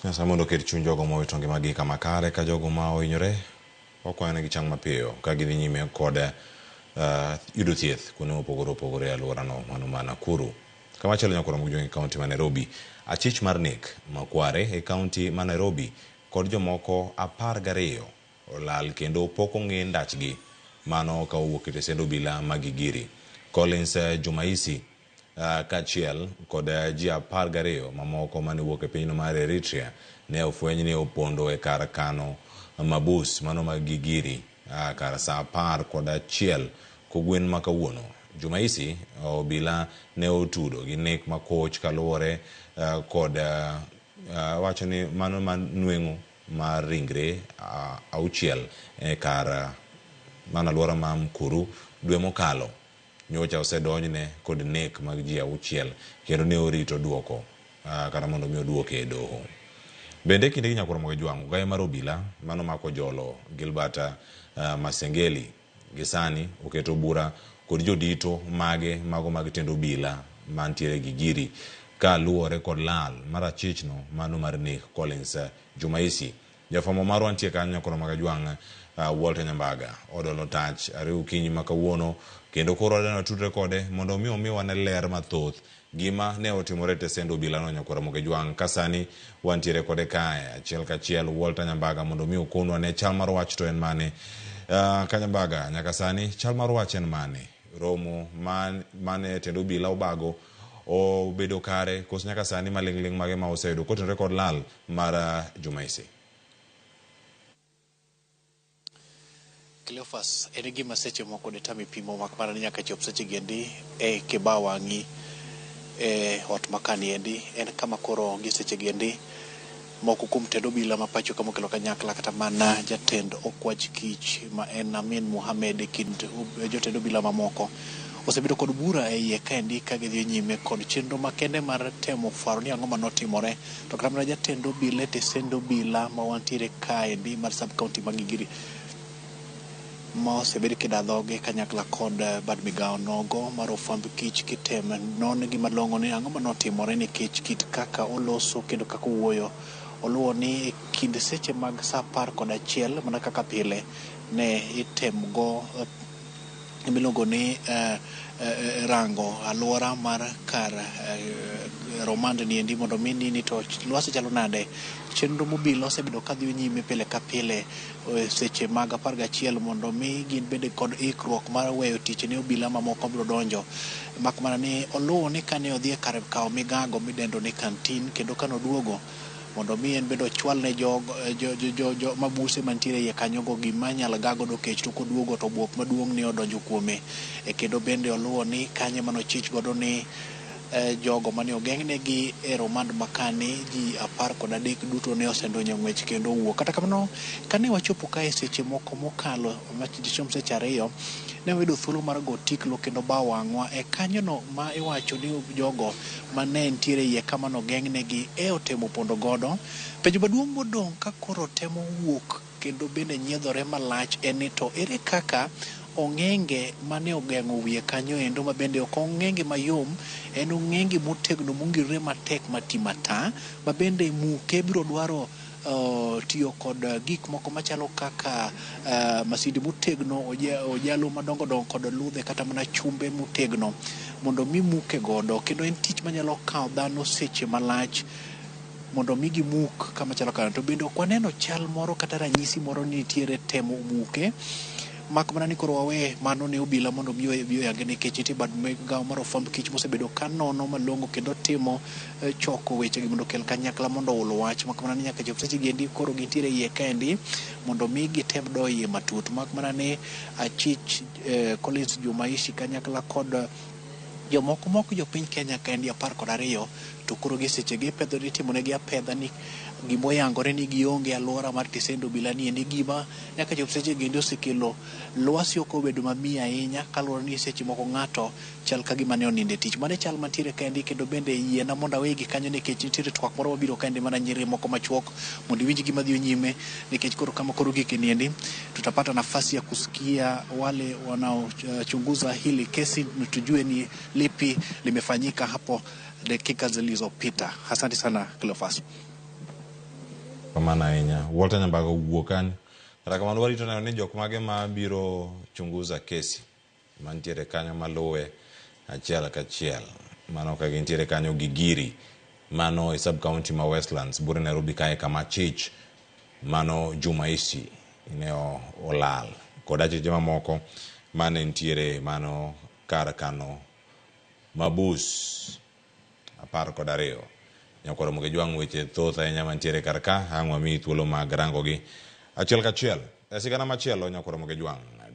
Nyasaye mondo oket chuny jogo mowito ngimagi kama kare ka jogo ma ohinyore wakwayo negi chang mapiyo ka gidhi nyime kod yudo thieth kuonde mopogore opogore e alworano mano ma Nakuru. Kamachielo nyaka romo gi e kaunti ma Nairobi. Achich mar nek Makware e kaunti ma Nairobi kod jomoko 12 olal kendo pok ong'e ndachgi. Mano ka owuok e tesend obila ma Gigiri. Collins Jumaisi kaachiel kod ji 12 mamoko mane owuok e pinyno mar Eritrea ne ofweny ni opondo e kar kano mabus mano mag Gigiri kar saa 11 kogwen ma kawuono. Jumaisi obila ne otudo gi nek makoch kaluwore kod wacho ni mano ma nweng'o mar ringre 6 e kar mano alwora ma Mukuru dwe mokalo. Nyocha osedonjne kod nek mag ji 6 kendo ne orito duoko kata mondo mi oduoke e doho. Bende kindegi nyaka romo gi jwang'o ogaye mar obila mano mako jolo Gilbert Masengeli gi sani oketo bura kod jodito mage mago mag tend obila mantiere Gigiri ka luwore kod lal mar achichno mano mar nek Collins Jumaisi. Jafwambo marwa nitie kanyo nyakoro mag Ajwang' Walter Nyambaga odolo tach 2 okinyi ma kawuono kendo koro wadwa tudre kode mondo mi omiwa ne ler mathoth gima ne otimore e tesend obila no nyakwar Ramogi Ajwang' ka sani wantiere kode kae achiel kachiel Walter Nyambaga mondo mi okonwa ne chal mar wach to en mane. Ka Nyambaga nyaka sani chal mar wach en mane? Romo mane tend obila obago obedo kare koso nyaka sani maling'ling' mage ma oseyudo kotenore kod lal mar Jumaisi? Cleophas, en gima seche moko detami pimo mak mana ni nyaka chop seche gendi e kiba wang'i e ot makani endi en kama koro gi seche gendi moko kuom tend obila ma pacho kama okelo kanyakla kata mana jatend okwach kich ma en Amin Mohamed e kind jotend obila mamoko osebedo kod bura e iye kaendi ka gidhi nyime kod chenro makende mar temo fwaro ni ang'o manotimore to kata mana jatend obila e tesend obila ma wantiere kaendi mar sub county ma Gigiri ma osebed kida dhoge kanyakla kod bad migawo nogo mar ofwamb kich kitem non gi malong'o ni ang'o manotimore nikech kit kaka oloso kendo kaka owuoyo oluwo ni e kind seche mag saa 11 mana kaka pile ne item go miluongo ni rango alwora mar kar romand niendi mondo mi ni to lwasi chalo nade. Chenro mobila osebedo kadhi nyime pile ka pile seche mag 11 mondo mi gin bende kod ikruok mar weyo tich ne obila mamoko biro donjo. Mak mana ni oluwo ni kane odhi e kar kawo migago midendo ni kantin kendo kane oduogo mondo mi en bende ochwal ne jogo jo mabuse mantiere iye kanyo go gima nyalo ga godo kech to koduogo to buok maduong' ne odonjo kuome. Kendo bende oluwo ni kanye manochich godo ni jogo mane ogeng'negi e romand makani ji 13 duto ne osedonjo ng'wech kendo owuok. Kata kamano kane wachopo kae seche moko mokalo machom seche 2 ne wayudo thuolo mar go tiklo kendo ba wang'wa e kanyono ma iwacho ni jogo mane nitiere iye kama nogeng'negi e otemo pondo godo. Penjo maduong' modong' ka koro temo wuok kendo bende nyiedhore malach en ni to ere kaka ong'enge mane ogeng'o wiye kanyo endo ma bende ok ong'enge mayom, en ong'enge motegno mongirore matek mati mata ma bende muke biro dwaro tiyo kod gik moko machalo kaka masinde motegno, ojalo madongo dongo kod ludhe kata mana chumbe motegno mondo mi muke godo. Kendo en tich manyalo kawo dhano seche malach mondo mi gimuk kama chalo kamano. To bende ok waneno chal moro kata ranyisi moro ni nitiere temo muke mak mana ni koro wawe mano ne obila mondo mi obi oyange nikech nitie bad migawo mar ofwamb kich mosebedo ka nono malong'o kendo timo choko wechegi mondo okel kanyakla mondo oul wach mak mana ni nyaka chop seche gi endi koro gintiere iye kaendi mondo mi gitem doyo iye matut mak mana ni achich Collins Jumaishi kanyakla kod jomoko mok jopiny Kenya kaendi 12 to koro gi seche gi ipedho ni itimonegi apedha ni gimoyangore ni gionge alwora mar tesend obila ni endi gima nyaka chop seche gi endi osekelo lwasi ok obedo mamiyo ahinya kaluwore ni seche moko ng'ato chal ka gima ne onindo e tich. Mano e chal mantiere kaendi kendo bende yiena mondo awegi kanyo nikech nitiere twak moro mabiro kaendi mana nyiri moko machuok mondo iwinj gima dhi nyime nikech koro kama koro gik niendi tutapata nafasi ya kusikia wale wanaochunguza hili kesi tujue ni lipi limefanyika hapo. dakika zilizopita. Asante sana Cleophas. Kamano ahinya. Walter Nyambaga owuok kanyo. Kata kamano warito neno ni jok mage ma biro chunguza kesi mantiere kanyo maluwe achiel kachiel. Mano ka gintiere kanyo Gigiri, mano e sub county ma Westlands, bure Nairobi kae kama chich mano Jumaisi ne olal kod acheche mamoko mane nitiere mano kar kano mabus 12. Nyakwar Ramogi Jwang' weche thoth ahinya mantiere kar ka, ang' wamiyi thuolo mag rangogi achiel kachiel. E sigana machielo Nyakwar Ramogi Jwang'